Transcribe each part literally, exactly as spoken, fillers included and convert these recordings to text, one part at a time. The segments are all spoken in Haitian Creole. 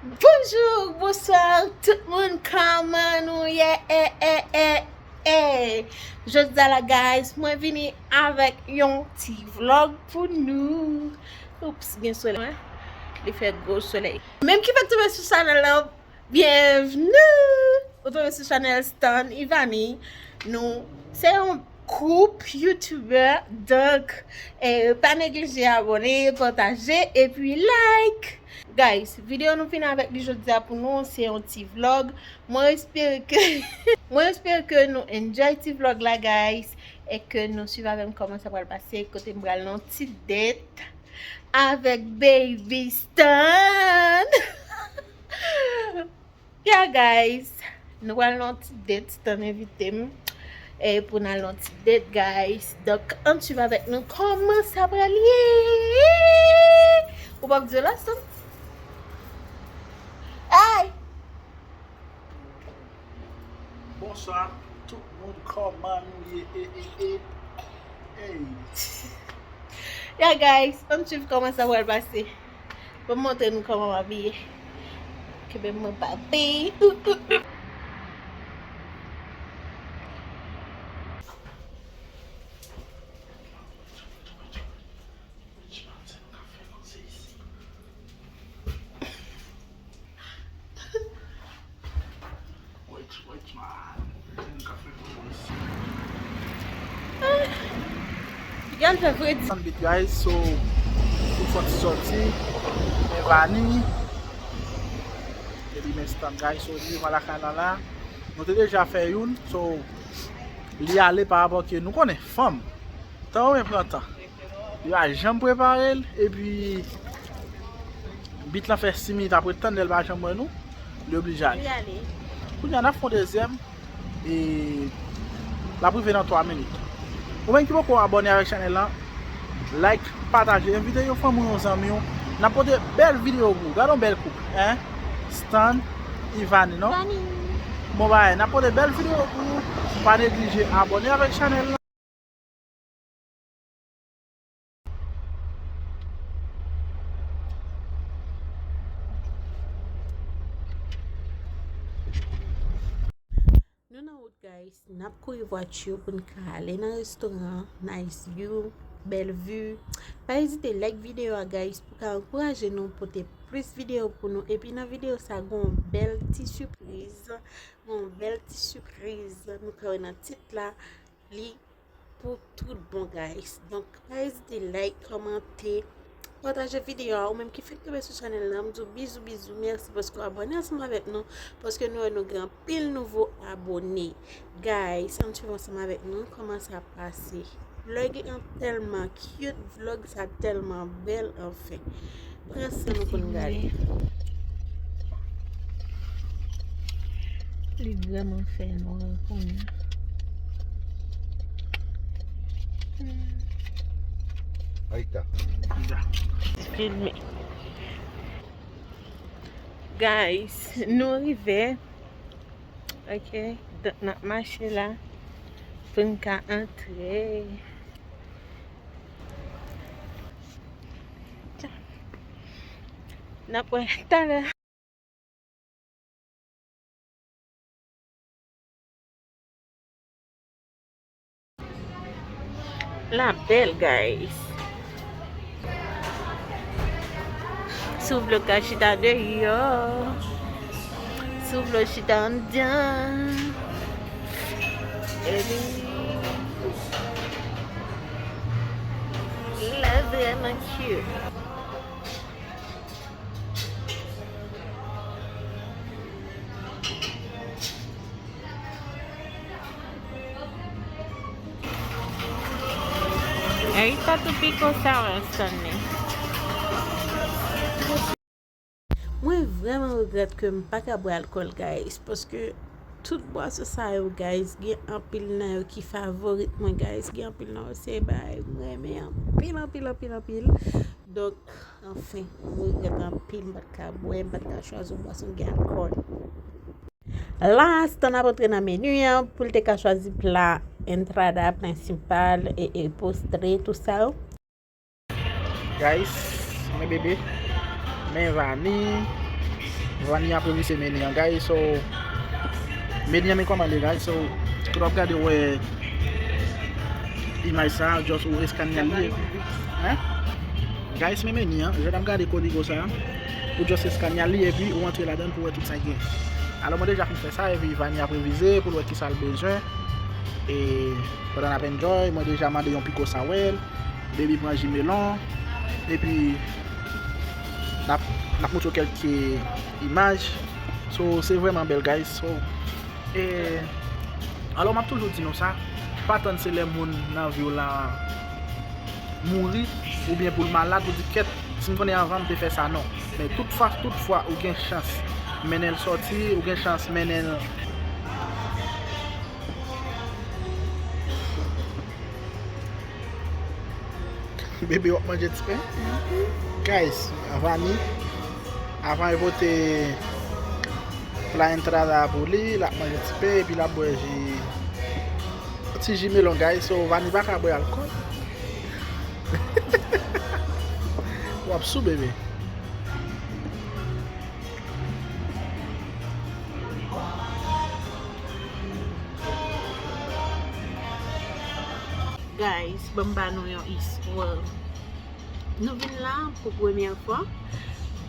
Bonjou, bonswa, tout moun, kòman nou ye? Eh, eh, eh, eh. Jodi a la, guys, mwen vini avèk yon ti vlog pou nou. Oups, gen solèy, wi. Li fè gwo solèy. Menm ki fèk tonbe sou chanèl la, byenvni! Ou tonbe sou chanèl Stan Ivany. Nou se yon koup youtubè, donk, eh, pa neglije abòne, pataje, epi like. Guys, videyo nou vin avèk li jodi a pou nou, se yon ti vlog. Mwen espere ke, mwen espere ke nou enjoy ti vlog la, guys, e ke nou swiv avè m kòman sa pral pase, kote m pral nan yon ti date avèk Baby Stan. Yeah, guys, nou pral nan yon ti date, Stan envite m, e pou n al nan yon ti date, guys. Donk, ann swiv avèk nou kòman sa pral ye. Ou p ap di yo la, Stan? Ay! Bonswa tout moun, kòman nou ye? E, e, e. Hey. Yeah, guys, ann swiv kòman sa pral pase. Ban m montre nou kòman m abiye. Kenbe m, mwen papi. Ou, ou, ou. Li al fè fredi. Stan bit, guys, so, pou fè ti sòti, men Vani, epi men Stan, guys, so, li devan lakay la la. Nou te deja fè youn, so, li ale pa rapò ke nou konnen, fanm, tan ou men pran tan. Yo pa janm prepare l, epi bit lan fè sis minit ap ret tann, lè l pa janm wè nou, li oblije ale. Li ale. Kounye a n ap fè yon dezyèm, e l ap rive nan twa minit. Ou menm ki poko abòne avèk chanèl lan, like, pataje, envite yon fanmi w, yon zanmi w. N ap pote bèl videyo pou ou. Gade yon bèl koup, en? Stan, Ivany, non? Ivany. Bon bagay, n ap pote bèl videyo pou ou. Pa neglije abòne avèk chanèl lan. Nou nan wout, guys. N ap kouri vwati pou n ka ale nan restoran. Nice view, bèl view. Pa ezite like videyo a, guys, pou ka ankouraje nou pote plis videyo pou nou. Epi nan videyo sa, gon bèl ti sipriz. Gon bèl ti sipriz. Nou ka wè nan tit la. Li pou tout bon, guys. Donk, pa ezite like, kòmante, pataje videyo a. Ou menm ki fèk tonbe sou chanèl la, m di w bizou, bizou, mèsi paske w abòne ansanm avèk nou, paske nou wè nou gen anpil nouvo abòne. Guys, ann swiv ansanm avèk nou kòman sa pase. Vlog an tèlman cute, vlog sa tèlman bèl, anfen. Pran san nou pou n gade. Li vrèman fè nwa kounye a. Aita. Filme. Guys, nou rive. Ok, donk n ap mache la pou n ka antre. N ap wè talè. La bèl, guys. Si w vle w ka chita deyò, si w vle w chita anndan. Epi, la vrèman cute. Ay, tatou piko sa, Stanley. Mwen vrèman regrèt ke m pa ka bwè alkòl, guys, paske tout bwason sa yo, guys, gen anpil nan yo ki favorit mwen, guys. Gen anpil nan yo se bagay m renmen anpil, anpil, anpil, anpil. Donk, anfen, mwen regrèt anpil, m pa t ka bwè, m pa t ka chwazi yon bwason ki gen alkòl. La, Stan ap antre nan meni an pou l te ka chwazi pla entrada, prensipal, e, e postre, tout sa yo. Guys, men bebe, men Vani, Vani ap revize meni an, guys. So, meni an, men kòman l ye, guys. So, tout w ap gade, w wè imaj sa, just ou eskane al li. Hein? Guys, men meni an, jan n ap gade Código sa, ou just eskane al li, epi ou antre ladan l pou wè tout sa gen. Alò, mwen deja fin fè sa, epi Vani ap revize pou l wè kisa l bezwen. E pandan n ap enjoy, mwen deja mande yon piko sawèl. Baby pran ji melon. Epi, n ap, n ap montre w kèlke imaj. So, se vrèman bèl, guys. So, e, alò, m ap toujou di nou sa, pa tann se lè moun nan vi w la mouri, oubyen pou l malad, ou di, "Kèt, si m konnen anvan, m te fè sa," non. Men tout fwa, tout fwa ou gen chans mennen l sòti, ou gen chans mennen l Bebe w ap manje ti pen? Guys, Vani, avan e pote pla entrada pou li, l ap manje ti pen epi l ap bwè ji, ti ji melon, guys. So, Vani pa ka bwè alkòl. W ap sou, bebe. Guys, ban m ba nou yon istwa. Nou vin la pou premyè fwa,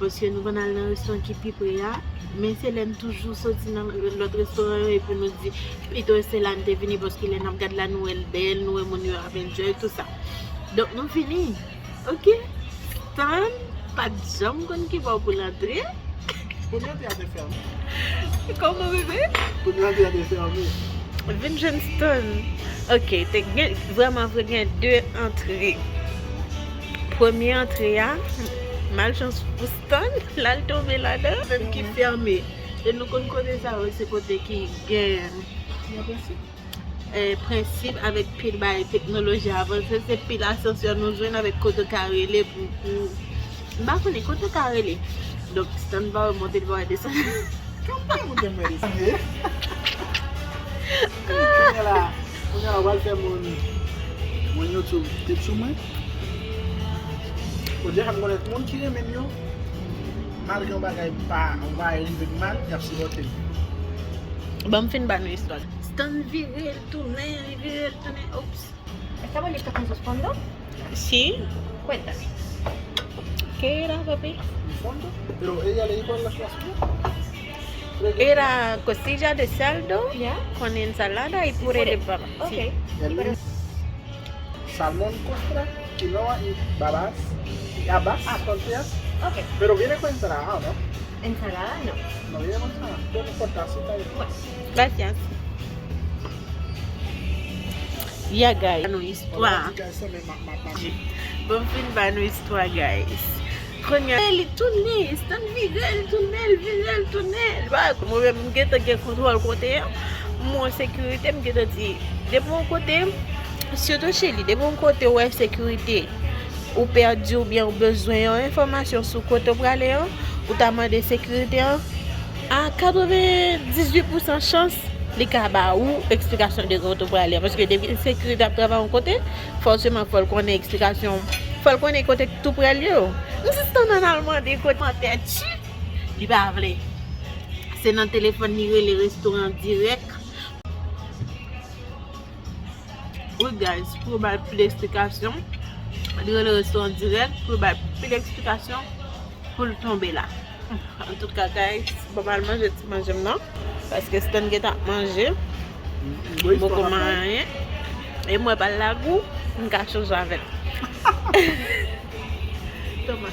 paske nou konn al nan restoran ki pi pre a, men se lè n toujou soti nan lòt restoran yo, epi nou di, pito se la n te vini, paske lè n ap gad la, nou wè l bèl, nou wè moun yo ap enjoy, tout sa. Donk, nou vini. Ok. Stan pa t janm konn ki bò pou l antre. Premye antre a te fèmen. Kòman, bebe? Premye antre a te fèmen. Vin jwenn Stan. Ok, te gen, vrèman vre, gen de antre. Premye antre a, malchans pou Stan, l al tonbe ladan. Menm ki fèmen. E nou konn kote sa yo, se kote ki gen. Gen prensip. Eh, prensip avèk pil bagay teknoloji avanse, se pil asansè nou jwenn avèk kote w ka rele pou, pou, m pa konnen kote w ka rele. Donk, Stan pa wè monte, l pa wè desann. Kòman pou te mwen desann? Kounye la, kounye la, w al fè moun, moun YouTube tip sou mwen. Ou deja m konnen moun ki renmen m yo, malgre yon bagay pa, yon bagay rive m mal, y ap sipòte m. Ban m fin ba nou istwa. Stan vire, l tounen, li vire, l tounen. Oops. Estaba listo con sus fondos? Sí. Cuéntame. ¿Qué era, papi? Mi fondo. Pero ella le dijo a las, las, Era costilla de cerdo, ya, con ensalada y puré de papa. Ok. Sí. Y el lunes, salmón, costra, quinoa y babas, y habas, ah, tortillas. Ok. Pero viene con ensalada, ¿o no? Ensalada, no. No viene con ensalada. Bueno, no importa, así está bien. Bueno. Gracias. Yeah, guys. Ban nou istwa. Ban m fin ba nou istwa, guys. Kounye a, li tounen, Stan vire, li tounen, li vire, li tounen. Li pa, mwen menm, m gentan gen kontwòl kote a. Mwen sekirite, m gentan di, depi yon kote, sitou Chili, depi yon kote ou wè sekirite, ou pèdi oubyen ou bezwen yon enfòmasyon sou kote ou prale an, ou ta mande sekirite an, a katrevendizuit pousan chans, li ka ba ou eksplikasyon de kote ou prale an. Paske depi sekirite ap travay yon kote, fòseman, fò l konnen eksplikasyon, fò l konnen kote tout prale yo. M jis tande l al mande kote mantè tchi, li pa vle. Se nan telefòn li rele restoran dirèk. Wi, guys, pou yo ba l pil eksplikasyon, li rele restoran dirèk pou yo ba l pil eksplikasyon pou l tonbe la. Antouka, guys, ban m al manje ti manje m nan, paske Stan gentan ap manje. M poko manyen. E mwen pa lagou, m ka chanje avè l. Toma.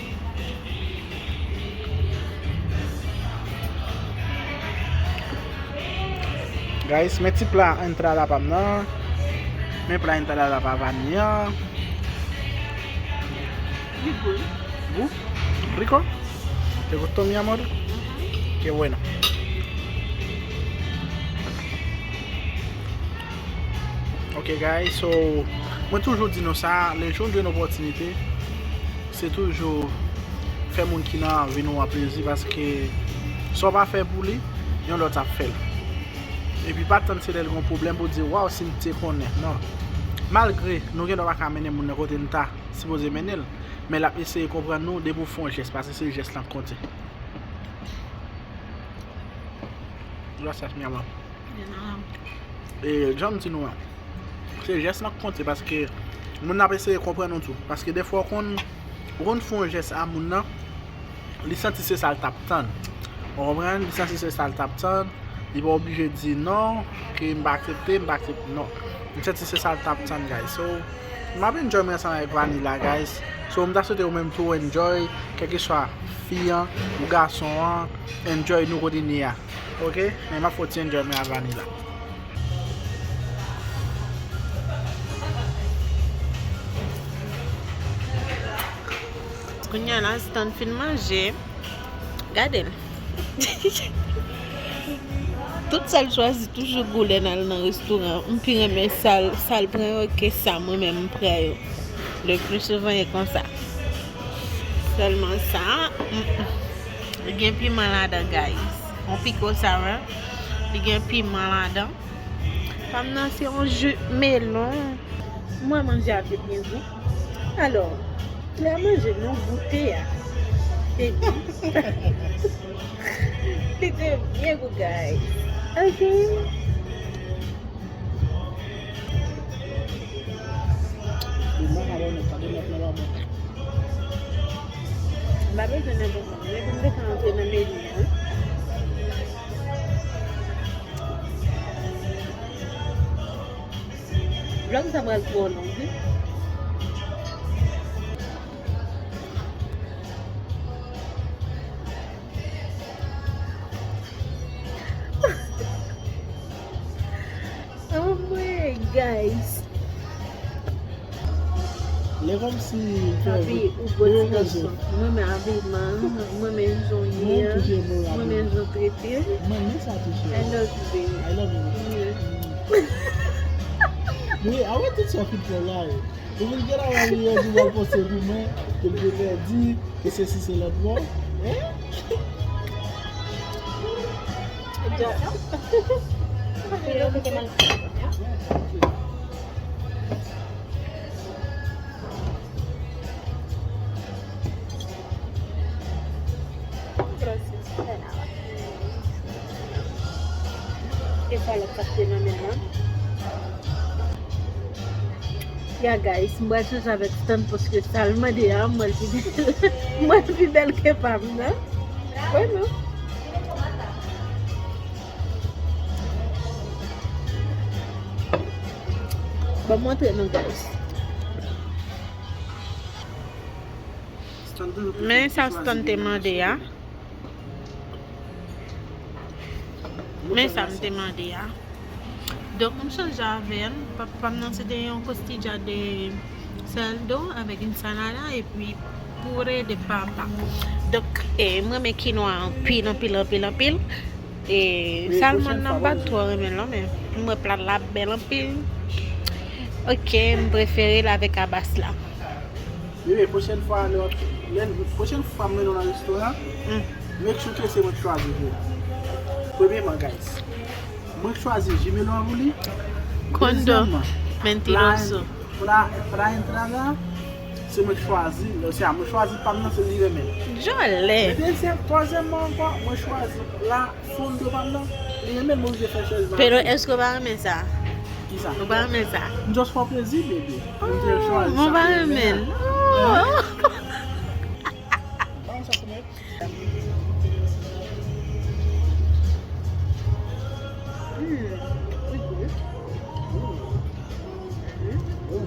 Guys, men ti pla entrada pa m nan. Men pla entrada pa Vani an. Li gou. Gou? Rico? ¿Te gustó, mi amor? Qué bueno. Ok, guys, so, mwen toujou di nou sa, lè w jwenn opòtinite, se toujou fè moun ki nan vi nou an plezi, paske sa w pa fè pou li, yon lòt ap fè l. Epi pa tann se lè l gen yon pwoblèm pou w di, "Waw, si m te konnen." Non. Malgre nou gen dwa pa ka mennen moun nan kote n ta sipoze mennen l, men l ap eseye konprann nou depi w fè yon jès, paske se jès lan k konte. Gracias, mi amor. E jan m di nou an, se jès lan k konte, paske moun nan ap eseye konprann ou tou. Paske defwa ou konn, ou konn fè yon jès a moun nan, li santi se sa l t ap tann. Ou konprann? Li santi se sa l t ap tann. Li pa oblije di non, ke m pa aksepte, m pa aksepte, non. Li santi se sa l t ap tann, guys. So, m ap enjoy mwen ansanm avèk Vanilla, guys. So, m ta swete ou menm tou enjoy, kèlkeswa fi an ou gason an, enjoy nou kote n ye a. Ok? Men m ap fè yon ti enjoy mwen a Vanilla. Kounya la, Stan fin manje. Gade l. Tout sa l chwazi toujou gou lè n al nan restoran. M pi renmen sa l, sa l pran yo ke sa mwen menm m pran yo. Le pli souvan e konsa. Sèlman sa, mm, mm. Li gen piman ladan, guys. Yon pico sour. Li gen piman ladan. Pa m nan se yon ji melon. Mwen manje a te byen gou. Alò, lè manje nou goute a, te byen. Li te byen gou, guys. Ok. M pa bezwen nenpòt moun. Epi m te ka antre nan meni an. Vlòg sa pral twò long, wi. Anmwey, guys. Lè kòmsi ou fè... Abi, ou bon ti gason. Mwen renmen abiman, mwen renmen jan w ye a, mwen renmen jan w trete. Mwen renmen sa tou, cheri. I love you, baby. I love you. Yeah. Wi, a wè tout sa w fin fè la, wi. Ou vin gen la, wi, yon jou w al poste pou mwen, ke m te pèdi, ke sesi, se lòt bò. Hein? E sa lòt sa k te nan men l lan. Ya, guys, m pral chanje avèk Stan paske sa l mande a, m wè l pi bèl. M wè l pi bèl ke pa m nan. Wè non. Ban m montre nou, guys. Men sa Stan te mande a. Men sa m te mande a. Donk, m chanje avè l. Pa, pa m nan se te yon costilla de cerdo avèk ensalada epi puré de papa. Donk, e, m renmen kinwa anpil, anpil, anpil, anpil. E, salmon nan m pa twò renmen l non, men m wè plat la bèl anpil. Ok, m prefere l avèk abas la. Bebe, pwochèn fwa, lè, lè, pwochèn fwa m mennen w nan restoran, make sure ke se mwen k chwazi pou ou. Premyèman, guys, mwen k chwazi ji melon an pou li. Kondo, dezyèmman, mentiroso. Pra, pra entrada, se mwen k chwazi, se a mwen chwazi pa m nan, se li renmen. Jole. E dezyèm, twazyèmman ankò, mwen chwazi pla fondo pa m nan, li renmen l, mwen oblije fè chanjman. Pero, èske w pa renmen sa? Kisa? Ou pa renmen sa? M just fè w plezi, bebe. M te chwazi sa. Mwen pa renmen l. Oh. Ba m sa pou mwen. Mm. Mm. Mm.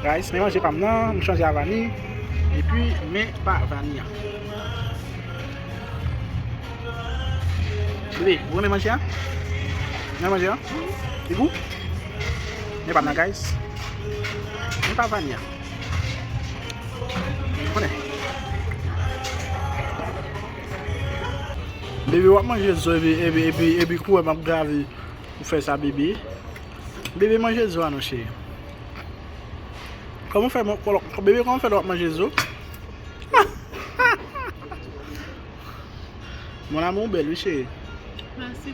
Guys, men manje pa m nan, m chanje a Vani, epi men pa Vani an. Bebe, ou renmen manje a? Renmen manje a? Li gou? Men pa m nan, guys. Men pa Vani an. Konnen. Bebe, w ap manje zo epi, epi, epi, epi koure m ap grave. Ou fè sa, bebe. Bebe, manje zo a non, cheri. Kòman w fè, bebe, kòman w fè lè w ap manje zo? Mon amour, ou bèl, wi, cheri. Mèsi.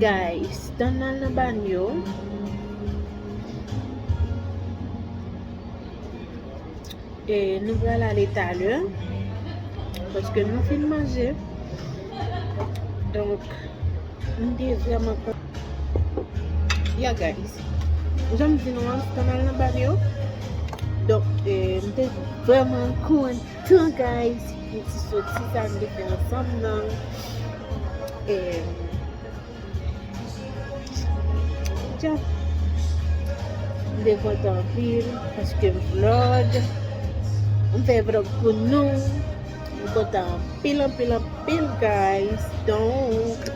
Guys, tan n al nan banyo. E nou pral ale talè. Paske nou fin manje. Donk, m te vrèman kontan. Yeah, guys. Jan m di nou an, tan n al nan banyo. Donk, e, m te vrèman kontan. Tan, guys, pou ti soti sa n te fè ansanm nan. E, dja, m te kontan anpil paske m vlog. M fè vlog pou nou. M kontan anpil, anpil, anpil, guys. Donk,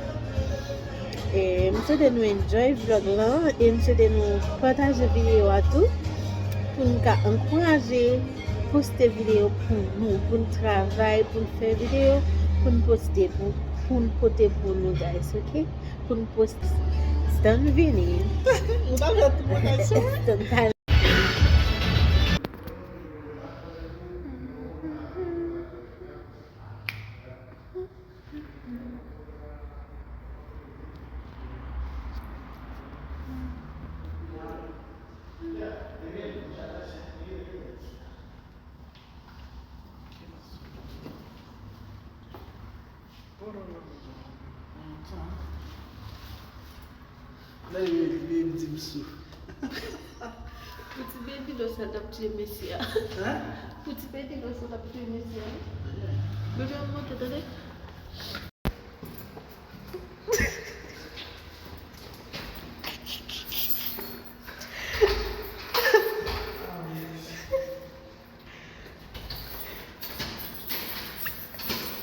e, m swete nou enjoy vlog lan e m swete nou pataje videyo a tou pou n ka ankouraje poste videyo pou nou, pou n travay, pou n fè videyo, pou n poste, pou, pou n pote pou nou, guys, ok? Pou n poste. Tan vini. Ou ta fè tout bagay sou mwen. Tan talè. Lè yo vle m di m sou. Pou ti bedi dlo sa t ap tiye mesye a. Hein? Pou ti bedi dlo sa t ap tiye mesye a. Bebe ap monte, tande.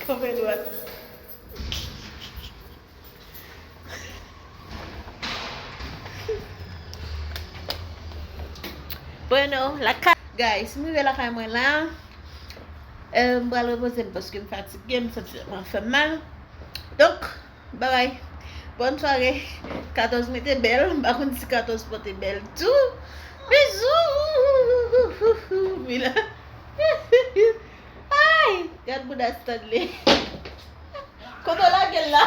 Kanpe dwat. Bueno, lakay. Guys, m rive lakay mwen la. Euh, m pral repoze m paske m fatige, m santi tèt mwen ap fè m mal. Donk, bye bye. Bòn sware. Katòz mete bèl. M pa konn si katòz pote bèl tou. Bizou. Mila. Ay, gad bouda Stanley. Kote w lage l la?